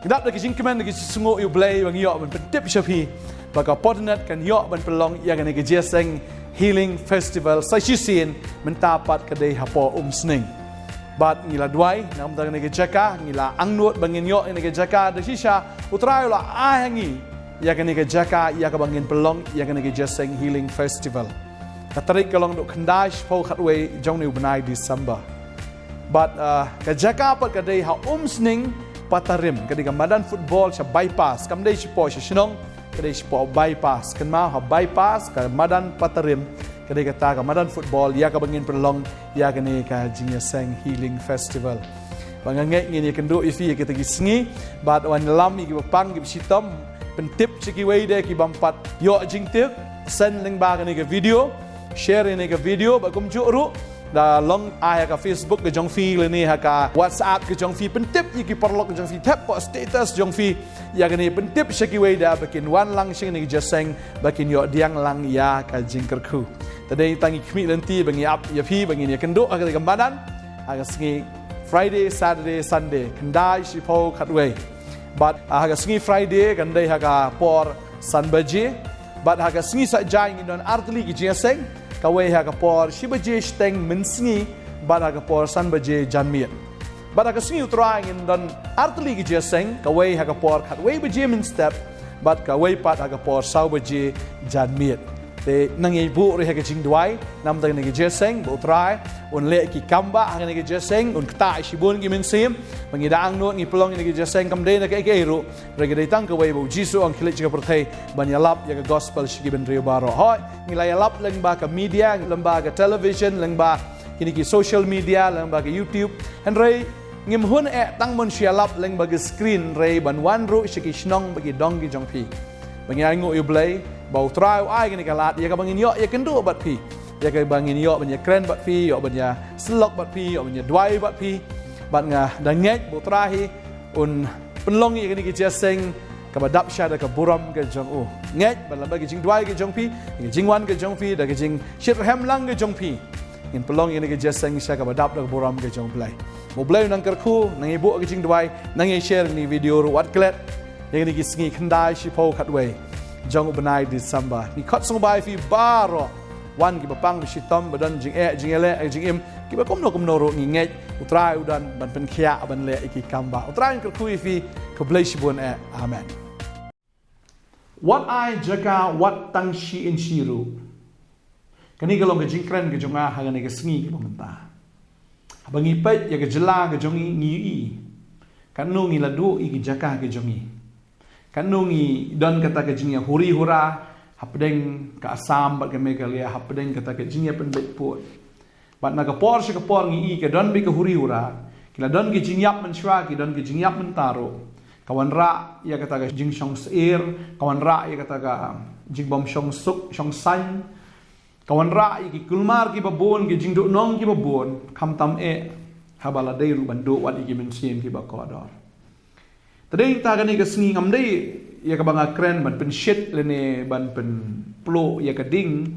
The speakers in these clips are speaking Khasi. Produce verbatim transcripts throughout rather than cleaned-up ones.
Ngi dap da ki jingkmen da ki jingsngew ïa U Blei ba ngi ïoh ban pyntip sha phi ba ka Portnet kan ïoh ban pynlong ïa kane ka Jingïaseng Healing Festival sa shisien, mynta pat ka dei hapoh Umsning. Bad ngi la duwai namar kane ka jaka, ngi la angnud ba ngin ïoh ïa kane ka jaka, da shisha U Trai u la ai ha ngi ïa kane ka jaka ïa kaba ngin pynlong ïa kane ka Jingïaseng Healing Festival. Ka tarik ka long duk khyndai shiphew khatwei jong une u bnai December. Bad ah, ka jaka pat ka dei ha Umsning Patarim, ka dei ka madan football sha Bypass, kam dei shapoh sha shnong, ka dei shapoh Bypass. Kynmaw, ha Bypass ka madan Patarim, ka dei kata ka madan football ïa kaba ngin pynlong ïa kane ka Jingïaseng Healing Festival. Ba nga ngeit ngin ïakynduh ïa phi ïa kita ki sngi, bad wan lam ïa kiba pang kiba shitom, pyntip sha kiwei de ki bym pat ïoh jingtip, send lyngba kane ka video, share ïa kane ka video, bad kumjuh ruh da long ai ha ka Facebook ka jong phi lane ha ka WhatsApp ka jong phi, pyntip ïa ki paralok ka jong phi, thep hapoh status jong phi ïa kane, pyntip sha kiwei de ba kin wan lang sha kane ka jingïaseng, ba kin ïoh pdiang lang ïa ka jingkyrkhu. Te dei tang ïa ki khmih lynti ba ngi ap ïa phi ba ngin ïakynduh ha kane ka madan ha ka sngi Friday, Saturday, Sunday, khyndai, shiphew, khatwei. Bad ha ka sngi Friday kan dei ha ka por san baje. Bad ha ka sngi Saitjaiñ ngin don artylli ki jingïaseng, kawei ha ka por shi baje shiteng mynsngi bad ha ka por san baje janmiet. Bad ha ka sngi U Trai ngin don artylli ki jingïaseng, kawei ha ka por khatwei baje mynstep bad kawei pat ha ka por saw baje janmiet. Te nang ïai buh ruh ha ka jingduwai namar kane ka jingïaseng, ba U Trai un leh ki kam ba ha kane ka jingïaseng, un ktah shibun ki mynsiem. Ba ngi da angnud ngi pynlong ïa kane ka jingïaseng kam dei na kaei kaei ruh, hynrei ka dei tang kawei ba U Jisu u ong khie leit sha ka pyrthei ban ïalap ïa ka gospel sha ki bynriew baroh. Hooid, ngi la ïalap lyngba ka media, lyngba ka television, lyngba kine ki social media, lyngba ka YouTube. Hynrei ngim hun eh tang ban shu ïalap lyngba ka screen, hynrei ban wan ruh sha ki shnong bad ki dong ki jong phi. Ba ngi ainguh ïa U Blei ba U Trai u ai kane ka lad ïa kaba ngin ïoh ïakynduh bad phi, ïa kaba ngin ïoh ban ïakren bad phi, ïoh ban ïasyllok bad phi, ïoh ban ïaduwai bad phi. Bad nga da ngeit ba U Trai hi un pynlong ïa kane ka jingïaseng kaba dap sha da ka burom ka jong u. Ngeit ba lyngba ka jingduwai ka jong phi, ka jingwan ka jong phi, da ka jingshitrhem lang ka jong phi, ngin pynlong ïa kane ka jingïaseng sha kaba dap da ka burom ka jong U Blei. Ba U Blei un nang kyrkhu, nang ïai buh ka jingduwai, nang ïai share ïa kane ka video ruh, wat klet ïa kine ki sngi khyndai, shiphew, khatwei jong u bnai December. Ngi khot sngewbha ïa phi baroh, wan kiba pang ba shitom, ba don jingeh jingïaleh jingim, kiba kumno kumno ruh, ngi ngeit U Trai u don ban pynkhiah ban leh ïa ki kam ba. U Trai un kyrkhu ïa phi. Khublei shibun eh. Amen. Wat ai jaka wat tang shi inshi ruh. Kane ka long ka jingkren ka jong nga ha kane ka sngi kaba mynta. Haba ngi peit ïa ka jylla ka jong ngi, ngi ïohi katno ngi la duh ïa ki jaka ka jong ngi. Katno ngi don kata ka jingïahuri hura hapdeng ka Assam bad ka Meghalaya, hapdeng kata ka jingïapynbeit pud. Bad na ka por sha ka por ngi i ka don beit ka huri hura. Ki la don ki jingïap mynshuwa, ki don ki jingïap mynta ruh. Ka wanrah ïa kata ka jingshong syier, ka wanrah ïa kata ka jingbym shong suk shong saiñ. Ka wanrah ïa ki kulmar kiba bun, ki jingduhnong kiba bun, khamtam eh haba la dei ruh ban duh wat ïa ki mynsiem kiba kordor. Te dei ta kane ka sngi ngam dei ïa kaba nga kren ban pynshit lane ban pynpluh ïa ka ding,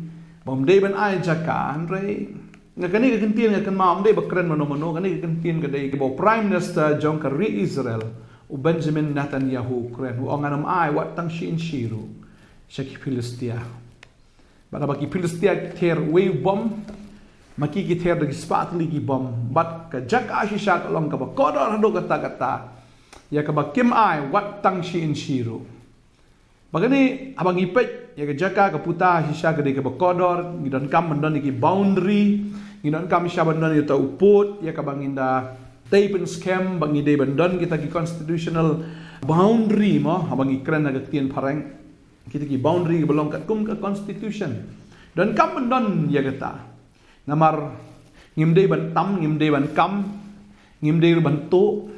bym dei ban ai jaka, hynrei nga kane ka kyntien nga kynmaw, ym dei ba kren mano mano, kane ka kyntien ka dei kaba u Prime Minister jong ka ri Israel, u Benjamin Netanyahu u kren, u ong ngan ym ai wat tang shi inshi ruh sha ki Philistia. Bad haba ki Philistia ki ther wei u bom, ma ki ki ther da ki spah tylli ki bom. Bad ka jaka shisha ka long kaba kordor haduh katta katta, ïa kaba kim ai wat tang shi inshi ruh. Ba kane haba ngi peit ïa ka jaka ka puta shisha ka dei kaba kordor, ngi donkam ban don ïa ki boundary, ngi donkam shisha ban don ïa uta u pud ïa kaba ngin da tei pynskhem, ba ngi dei ban don kita ki constitutional boundary mo, haba ngi kren ha ka ktien phareng. Kita ki boundary kiba long katkum ka constitution. Donkam ban don ïa kata. Namar ngim dei ban tam, ngim dei ban kam, ngim dei ruh ban tuh.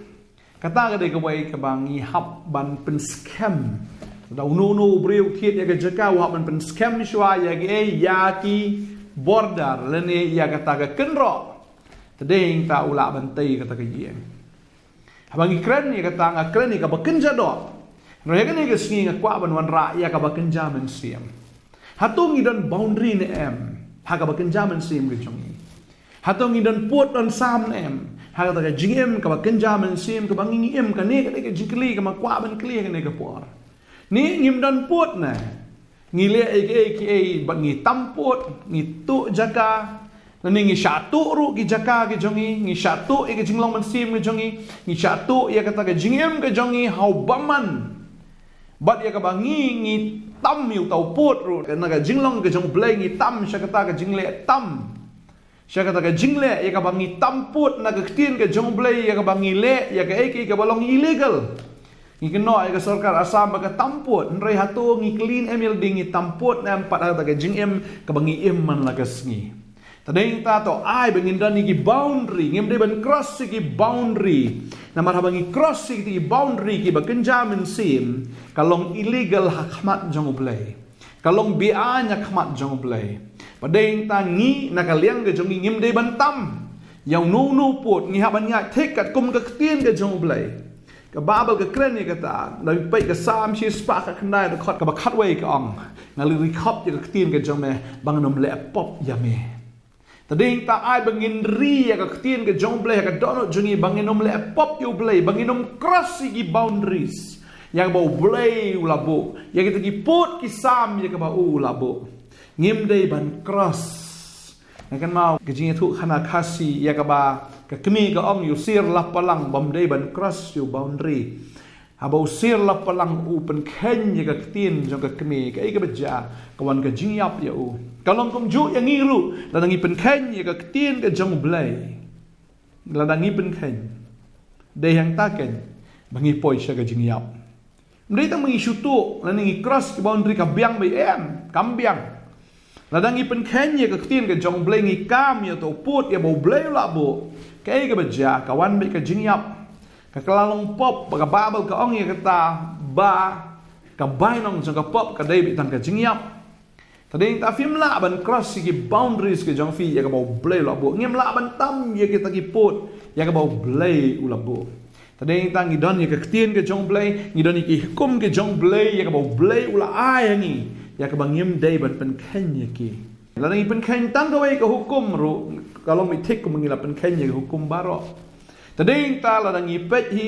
Kata ka dei kawei kaba ngi hap ban pynskhem. Da uno uno u briew u thied ïa ka jaka u hap ban pynskhem shuwa ïa ki, eh, ïa ki border lane ïa kata ka kynroh. Te dei ta u lah ban tei kata ka ïing. Haba ngi kren ïa kata nga kren ïa kaba kynja doh. Hynrei ha kane ka sngi nga kwah ban wanrah ïa kaba kynja mynsiem. Hato ngi don boundary ne em ha kaba kynja mynsiem ka jong ngi? Hato ngi don pud don sam ne em Ha kata ka jingim kaba kynja mynsiem kaba ngi im, kane ka dei ka jingkylli kaba kwah ban kylli ha kane ka por. Ni ngim don pud ne? Ngi leh ïa kiei kiei bad ngi tam pud, ngi tuh jaka. Lane ngi shah tuh ruh ki jaka ki jong ngi, ngi shah tuh ïa ka jinglong mynsiem ki jong ngi, ngi shah tuh ïa kata ka jingim ka jong ngi ha u bymman. Bad ïa kaba ngi, ngi tam ïa uta u pud ruh na ka jinglong ka jong U Blei, ngi tam sha kata ka jingleh tam. Sha kata ka jingleh ïa kaba ngi tam pud na ka ktien ka jong U Blei, ïa kaba ngi leh ïa kaei kaei kaba long illegal. Ngi kynnoh ïa ka sorkar Assam ba ka tam pud, hynrei hato ngi clean em ïa lade, ngi tam pud ne em pat ha kata ka jingim kaba ngi im man la ka sngi? Te dei nangta to ai ba ngin don ïa ki boundary, ngim dei ban cross ïa ki boundary. Namar haba ngi cross ïa ki boundary kiba kynja mynsiem, ka long illegal ha khmat jong U Blei. Ka long beaiñ ha khmat jong U Blei. Ba dei nangta ngi na ka liang ka jong ngi ngim dei ban tam ïa uno uno u pud, ngi hap ban ïaid thik katkum ka ktien ka jong U Blei. Ka Baibl ka kren ïa kata, da peit ka Salm shispah khatkhyndai, dkhot kaba khatwei ka ong, nga la ri khop ïa ka ktien ka jong me, ba ngan ym leh pop ïa me. Te dei nangta ai ba ngin ri ïa ka ktien ka jong U Blei ha ka dohnud jong ngi, ba ngin ym leh pop ïa U Blei, ba ngin ym cross ïa ki boundaries, ïa kaba U Blei u la buh, ïa kita ki pud ki sam ïa kaba u la buh. Ngim dei ban cross. Nga kynmaw ka jingïathuhkhana Khasi ïa kaba ka kmie ka ong ïa u Sir Lapalang bym dei ban cross ïa u boundary. Haba u Sir Lapalang u pynkheiñ ïa ka ktien jong ka kmie, kaei kaba jia? Ka wan ka jingïap ïa u. Ka long kumjuh ïa ngi ruh, lada ngi pynkheiñ ïa ka ktien ka jong U Blei, lada ngi pynkheiñ, dei hangta keiñ ba ngi poi sha ka jingïap. Ym dei tang ba ngi shu tuh lane ngi cross ki boundary ka biang ba em, kam biang. Lada ngi pynkheiñ ïa ka ktien ka jong U Blei, ngi kam ïa uta u pud ïa ba U Blei u la buh, kaei kaba jia? Ka wan beit ka jingïap. Ka kylla long pop, ba ka Baibl ka ong ïa kata ba ka bainong jong ka pop ka dei beit tang ka jingïap. Te dei nangta phim lah ban cross ïa ki boundaries ka jong phi ïa kaba U Blei u la buh. Ngim lah ban tam ïa kita ki pud ïa kaba U Blei u la buh. Te dei nangta ngi don ïa ka ktien ka jong U Blei, ngi don ïa ki hukum ka jong U Blei ïa kaba U Blei u la ai ha ngi, ïa kaba ngim dei ban pynkheiñ ïa ki. Lada ngi pynkheiñ tang kawei ka hukum ruh, ka long beit thik kumba ngi la pynkheiñ ïa ka hukum baroh. Te dei nangta lada ngi peit hi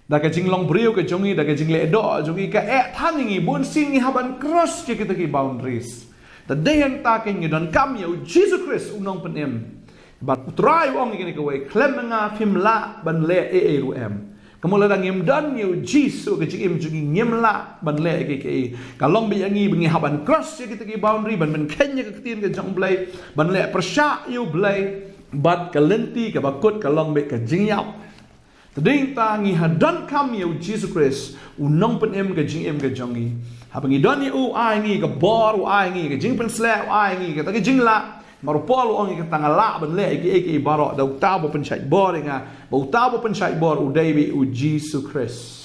da ka jinglong briew ka jong ngi, da ka jingleh doh jong ngi, ka eh than ïa ngi, bunsien ngi hap ban cross ïa kita ki boundaries. Te dei hangta keiñ ngi donkam ïa U Jisu Khrist U Nongpynim. Bad U Trai u ong ïa kane kawei, khlem ma nga phim lah ban leh ei ei ruh em. Kumno lada ngim don ïa U Jisu ha ka jingim jong ngi, ngim lah ban leh ei ei ei. Ka long beit ïa ngi ba ngi hap ban cross ïa kita ki boundary, ban pynkheiñ ïa ka ktien ka jong U Blei, ban leh pyrshah ïa U Blei. Bad ka lynti kaba kut ka long beit ka jingïap. Te dei nangta ngi ha donkam ïa U Jisu Khrist, U Nongpynim ka jingim ka jong ngi. Haba ngi don ïa u, u ai ngi ka bor, u ai ngi ka jingpynsleh, u ai ngi kata ka jinglah. Namar u Paul u ong ïa kata, nga lah ban leh ïa kiei kiei baroh da uta uba pynshait bor ïa nga, ba uta uba pynshait bor u dei beit U Jisu Khrist.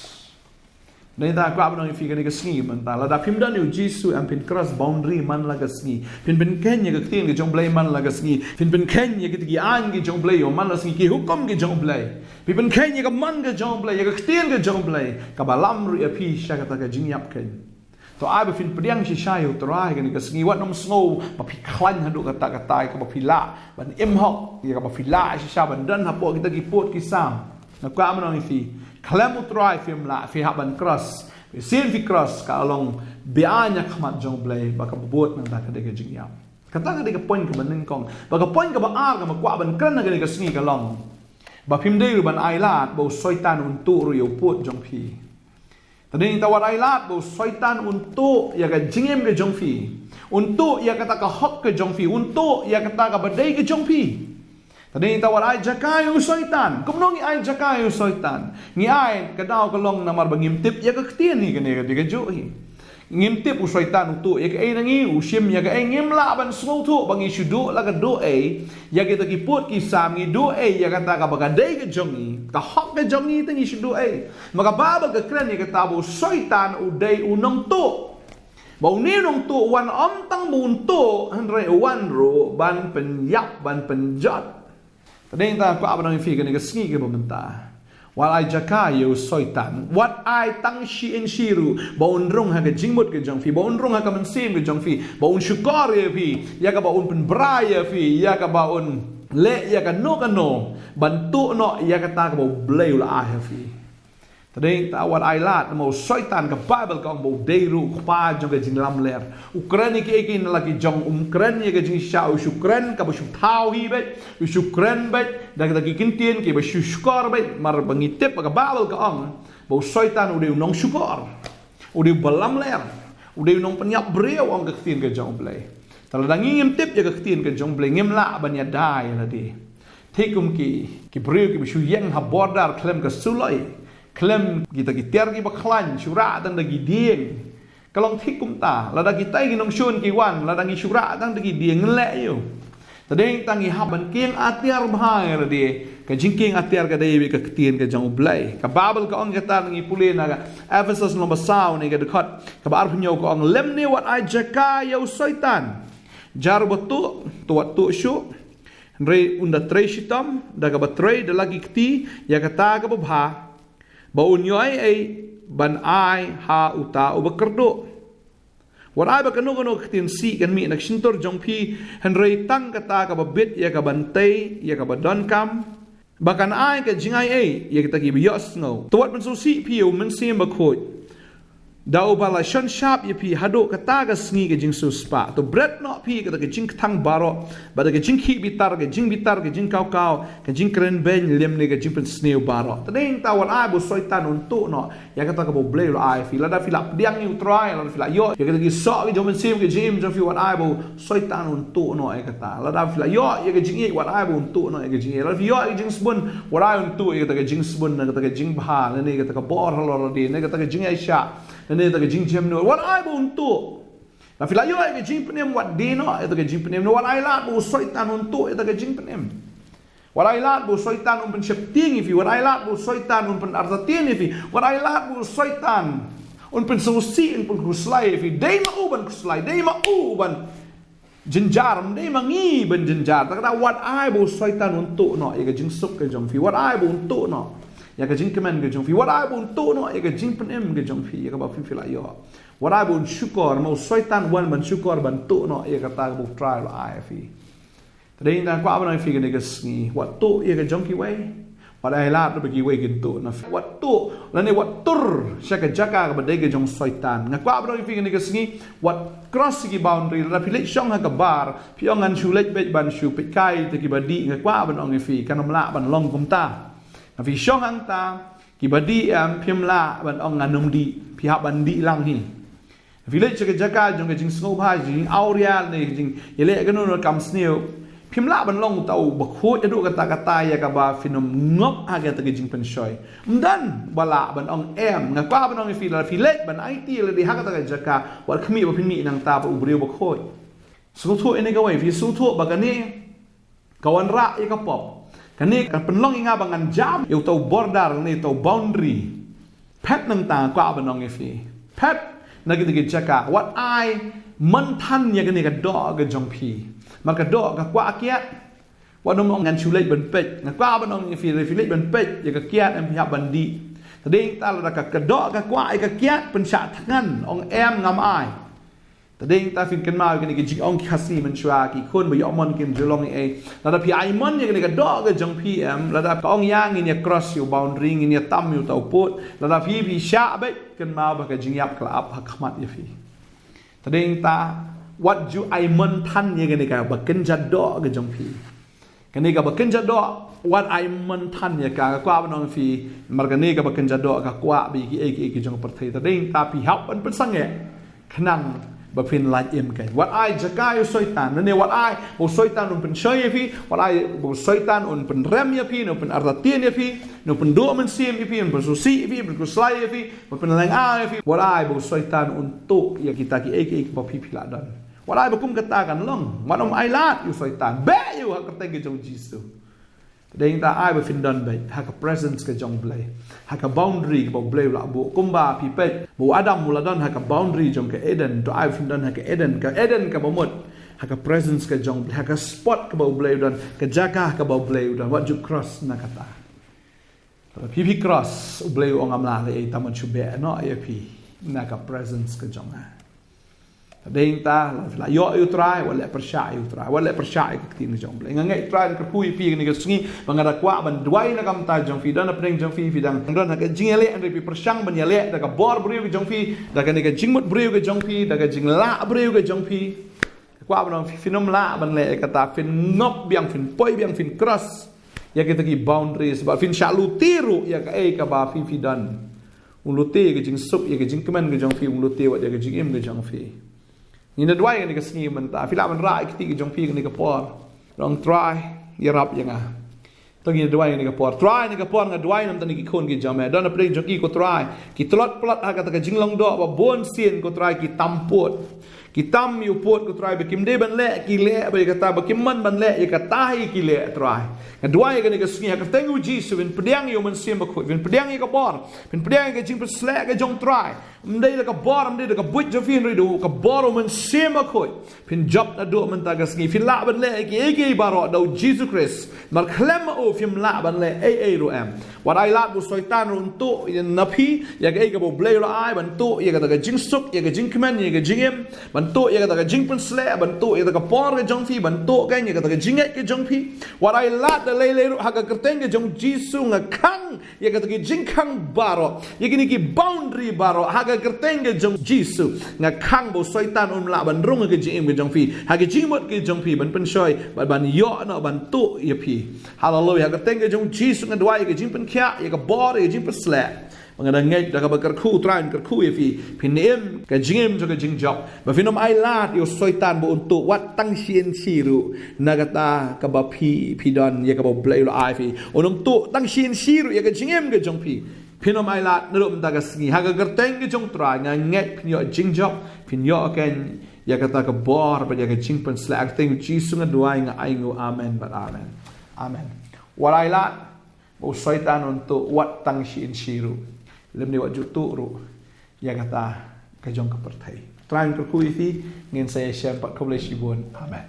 Te dei nangta kwah ban ong ïa phi kane ka sngi mynta, lada phim don ïa U Jisu em, phin cross boundary man la ka sngi. Phin pynkheiñ ïa ka ktien ka jong U Blei man la ka sngi. Phin pynkheiñ ïa kita ki aiñ ki jong U Blei man la sngi, ki hukum ki jong U Blei. Phin pynkheiñ ïa ka mon ka jong U Blei, ïa ka ktien ka jong U Blei, kaba lam ruh ïa phi sha kata ka jingïap keiñ. To ai ba phin pdiang shisha ïa U Trai kane ka sngi, wat nym sngew ba phi khlaiñ haduh katta katta, ïa kaba phi lah ban im hok, ïa kaba phi lah shisha ban don hapoh kita ki pud ki sam. Nga kwah ban ong ïa phi, khlem U Trai phim lah, phi hap ban cross. Shisien phi cross, ka long beaiñ ha khmat jong U Blei, ba kaba bud nangta ka dei ka jingïap. Kata ka dei ka point kaba nyngkong. Bad ka point kaba ar kaba kwah ban kren ha kane ka sngi ka long ba phim dei ruh ban ailad ba u Soitan un tuh ruh ïa u pud jong phi. Te dei nangta wat ailad ba u Soitan un tuh ïa ka jingim ka jong phi, un tuh ïa kata ka hok ka jong phi, un tuh ïa kata kaba dei ka jong phi. Te dei nangta wat ai jaka ïa u Soitan. Kumno ngi ai jaka ïa u Soitan? Ngi ai, ka daw ka long namar ba ngim tip ïa ka ktien hi, kane ka dei kajuh hi. Ngim tip, u Soitan u tuh ïa kaei na ngi, u shim ïa kaei, ngim lah ban sngewthuh ba ngi shu duh la ka duh ei ïa kita ki pud ki sam, ngi duh ei ïa kata kaba ka dei ka jong ngi, ka hok ka jong ngi te ngi shu duh ei. Ma ka Baibl ka kren ïa kata ba u Soitan u dei u nongtuh. Ba une u nongtuh u wan ym tang ba un tuh, hynrei u wan ruh ban pynïap, ban pynjot. Te dei nangta kwah ban ong ïa phi kane ka sngi kaba mynta, wat ai jaka ïa u Soitan. Wat ai tang shi inshi ruh ba un rung ha ka jingmut ka jong phi, ba un rung ha ka mynsiem ka jong phi, ba un shukor ïa phi, ïa kaba un pynbra ïa phi, ïa kaba un leh ïa kano kano ban tuh noh ïa kata kaba U Blei u la ai ha phi. Te dei ta wat ai lad, namar u Soitan, ka Baibl ka ong ba u dei ruh u kpa jong ka jinglamler. U kren ïa kiei kiei na la ki jong, um kren ïa ka jingshisha, u shu kren kaba shu thaw hi beit, u shu kren beit da kita ki ktien kiba shu shukor beit, namar ba ngi tip ba ka Baibl ka ong ba u Soitan u dei u nongshukor, u dei uba lamler, u dei u nongpynïap briew, ong ka ktien ka jong U Blei. Te lada ngi ngim tip ïa ka ktien ka jong U Blei, ngim lah ban ïada ïa lade. Thik kum ki, ki briew kiba shu ïeng ha border khlem ka suloi, khlem kita ki tiar kiba khlaiñ, shu rah tang da ki dieng. Ka long thik kumta, lada kita ki nongshun ki wan, lada ngi shu rah tang da ki dieng, ngin leh aïu? Te dei tang ngi hap ban kieng atiar bha ïa lade. Ka jingkieng atiar ka dei beit ka ktien ka jong U Blei. Ka Baibl ka ong kata, ngi pule na ka Ephesos lynnong ba saw, ne ka dkhot kaba arphew hynñiew, ka ong, lymne wat ai jaka ïa u Soitan. Jar ba tuh, to wat tuh shuh. Hynrei un da trei shitom da kaba trei da la ki kti ïa kata kaba bha, ba un ïoh ei ei ban ai ha uta uba kyrduh. Wat ai ba kano kano ka ktien sih kan mih na ka shyntur jong phi, hynrei tang kata kaba bit ïa ka ban tei ïa kaba donkam, ba kan ai ka jingaiei ïa kita kiba ïohsngew. To wat pynsngewsih phi ïa u Mynsiem Bakhuid, da uba la shon shap ïa phi haduh kata ka sngi ka jingsiewspah. To bret noh phi kata ka jingkthang baroh, bad da ka jingkhih bitar, ka jingbitar, ka jingkawkaw, ka jingkrenbeiñ, lymne ka jingpynsniew baroh. Te dei ta wat ai ba u Soitan un tuh noh ïa kata kaba U Blei u la ai phi. Lada phi la pdiang ïa U Trai, lada phi la ïoh ïa kita ki soh ki jong u Mynsiem, ka jingim jong phi, wat ai ba u Soitan un tuh noh ïa kata. Lada phi la ïoh ïa ka jingïeit, wat ai ba un tuh noh ïa ka jingïeit. Lada phi ïoh ïa ka jingsbun, wat ai un tuh ïa kata ka jingsbun, na kata ka jingbha, lane kata ka bor halor lade, ne kata ka jingïaishah, lane kata ka jingjemnud, wat ai ba un tuh. Lada phi la ïoh ïa ka jingpynim, wat die noh ïa kata ka jingpynim, ne wat ai lad ba u Soitan un tuh ïa kata ka jingpynim. Wat ai lad ba u Soitan un pynsheptieng ïa phi, wat ai lad ba u Soitan un pynartatien ïa phi, wat ai lad ba u Soitan un pynsngewsih, un pynkhuslai ïa phi. Dei ma u ban khuslai, dei ma u ban jynjar, ym dei ma ngi ban jynjar. Te kata wat ai ba u Soitan un tuh noh ïa ka jingsuk ka jong phi, wat ai ba un tuh noh ïa ka jingkmen ka jong phi, wat ai ba un tuh noh ïa ka jingpynim ka jong phi, ïa kaba phi, phi la ïoh. Wat ai ba un shukor, ma u Soitan u wan ban shukor, ban tuh noh ïa kata kaba U Trai u la ai ïa phi. Te dei nga kwah ban ong ïa phi kane ka sngi, wat tuh ïa ka jong kiwei. Wat ai lad ba kiwei kin tuh na phi. Wat tuh, lane wat tur sha ka jaka kaba dei ka jong u Soitan. Nga kwah ban ong ïa phi kane ka sngi, wat cross ïa ki boundary. Lada phi leit shong ha ka bar, phi ong ngan shu leit beit ban shu peitkai ïa kita kiba dih, nga kwah ban ong ïa phi, kan ym lah ban long kumta. Lada phi shong hangta, kiba dih, em, phim lah ban ong ngan ym dih, phi hap ban dih lang hi. Phi leit sha ka jaka jong ka jingsngewbha, jingawria, ne jingïaleh kano kano ka kam sniew, phim lah ban long uta uba khuid haduh katta katta ïa kaba phin ym ngop ha kata ka jingpynshoi. Ym don ba lah ban ong em. Nga kwah ban ong ïa phi, lada phi leit ban aiti ïa lade ha kata ka jaka, wat khmih ba phin mih nangta bad u briew bakhuid. Sngewthuh ïa kane kawei, phi sngewthuh ba kane ka wanrah ïa ka pop. Kane ka pynlong ïa nga ba ngan jam ïa uta u border, ne uta u boundary. Phet nangta, kwah ban ong ïa phi, phet na kita ki jaka. Wat ai mon than ïa kane ka doh ka jong phi. Namar ka doh ka kwah kiad. Wat nym ong ngan shu leit ban peit. Nga kwah ban ong ïa phi, lada phi leit ban peit ïa ka kiad, em, phi hap ban dih. Te dei ta, lada ka, ka doh ka kwah ïa ka kiad, pynshah thngan, ong em, ngam ai. Te dei ta, phin kynmaw ïa kane ka jingong ki Khasi mynshuwa, ki khun ba ïoh mon kim ju long ei ei. Lada phi ai mon ïa kane ka doh ka jong phi, em, lada ka ong ïa ngin ïa cross ïa u boundary, ngin ïa tam ïa uta u pud, lada phi, phi shah beit, kynmaw ba ka jingïap ka la ap ha khmat ïa phi. Te dei ta, wat ju ai mon than ïa kane kaba kynja doh ka jong phi. Kane kaba kynja doh, wat ai mon than ïa ka. Nga kwah ban ong ïa phi, namar kane kaba kynja doh ka kwah bad kiei kiei ki jong ka pyrthei. Te dei ta, phi hap ban pynsangeh khnang ba phin lait im kein. Wat ai jaka ïa u Soitan. Lane wat ai ba u Soitan un pynshoi ïa phi, wat ai ba u Soitan un pynrem ïa phi, ne un pynartatien ïa phi, ne un pynduh mynsiem ïa phi, un pynsngewsih ïa phi, un pynkhuslai ïa phi, un pynlyngngoh ïa phi. Wat ai ba u Soitan un tuh ïa kita kiei kiei kiba phi, phi la don. Wat ai ba kum kata kan long. Wat nym ai lad ïa u Soitan. Beh ïa u ha ka kyrteng ka jong u Jisu. Te dei ta, ai ba phin don beit ha ka presence ka jong U Blei, ha ka boundary kaba U Blei u la buh. Kumba phi peit ba u Adam u la don ha ka boundary jong ka Eden, to ai ba phin don ha ka Eden, ka Eden kaba mut, ha ka presence ka jong U Blei, ha ka spot kaba U Blei u don, ka jaka kaba U Blei u don. Wat ju cross na kata. Lada phi, phi cross, U Blei u ong ngam lah leh ei, tang ban shu beh noh ïa phi na ka presence ka jong nga. Dei nangta la ïoh ïa u Trai, wat leh pyrshah ïa u Trai, wat leh pyrshah ïa ka ktien ka jong U Blei. Nga ngeit Trai un kyrkhu ïa phi kane ka sngi, ba nga da kwah ban duwai na ka bynta jong phi, don hapdeng jong phi, phi dang don ha ka jingïaleh, hynrei phi pyrshang ban ïaleh da ka bor briew ka jong phi, da kane ka jingmut briew ka jong phi, da ka jinglah briew ka jong phi. Kwah ban ong phi, phin ym lah ban leh ïa kata, phin ngop biang, phin poi biang, phin cross ïa kita ki boundaries, bad phin shah lute ruh ïa kaei kaba phi phi don. Un lute ïa ka jingsuk, ïa ka jingkmen ka jong phi, un lute wat ïa ka jingim ka jong phi. Ngin ïa duwai kane ka sngi mynta, phi lah ban rah ïa kti ka jong phi kane ka por. Ong Trai, ïarap ïa nga. To ngin ïa duwai kane ka por. Trai, kane ka por nga duwai na ka bynta ki khun ki jong me. Don hapdeng jong ki ko Trai, ki tlot tlot ha kata ka jinglong doh ba bun sien ko Trai ki tam pud. Ki tam ïa u pud ko Trai, ba kim dei ban leh ki leh, ba ïa kata ba kim mon ban leh ïa kata hi ki leh Trai. Nga duwai kane ka sngi ha ka kyrteng u Jisu, phin pdiang ïa u Mynsiem Bakhuid, phin pdiang ïa ka bor, phin pdiang ïa ka jingpynshlur ka jong Trai. Ym dei da ka bor, ym dei da ka buit jong phi, hynrei da ka bor u Mynsiem Bakhuid. Phin jop naduh mynta ka sngi, phin lah ban leh ïa kiei kiei baroh da u Jisu Khrist. Namar khlem ma u phim lah ban leh ei ei ruh em. Wat ai lad ba u Soitan ruh un tuh ïa na phi ïa kaei kaba U Blei u la ai, ban tuh ïa kata ka jingsuk, ïa ka jingkmen, ïa ka jingim, ban tuh ïa kata ka jingpynshlur, ban tuh ïa kata ka por ka jong phi, ban tuh kein ïa kata ka jingngeit ka jong phi. Wat ai lad da lei lei ruh ha ka kyrteng ka jong Jisu nga khang ïa kata ki jingkhang baroh, ïa kine ki boundary baroh ha ka kyrteng ka jong Jisu. Nga khang ba u Soitan um lah ban rung ha ka jingim ka jong phi, ha ka jingmut ka jong phi, ban pynshoi, ban, ban ïoh noh, ban tuh ïa phi. Haleluia. Ha ka kyrteng ka jong Jisu nga duwai ïa ka jingpynkhiah, ïa ka bor, ïa ka jingpynshlur. Ba nga da ngeit da kaba kyrkhu, Trai un kyrkhu ïa phi, phin im ka jingim jong ka jingjop. Ba phin ym ai lad ïa u Soitan ba un tuh wat tang shi inshi ruh na kata kaba phi phi don, ïa kaba U Blei u la ai phi. Un ym tuh tang shi inshi ruh ïa ka jingim ka jong phi. Phin ym ai lad naduh mynta ka sngi. Ha ka kyrteng ka jong Trai nga ngeit phin ïoh jingjop, phin ïoh kein ïa kata ka bor bad ïa ka jingpynshlur. Ha ka kyrteng u Jisu nga duwai, nga ainguh. Amen bad amen. Amen. Wat ai lad ba u Soitan un tuh wat tang shi inshi ruh, lymne wat ju tuh ruh ïa kata ka jong ka pyrthei. Trai un kyrkhu ïa phi. Ngin sa ïashem pat. Khublei shibun. Amen.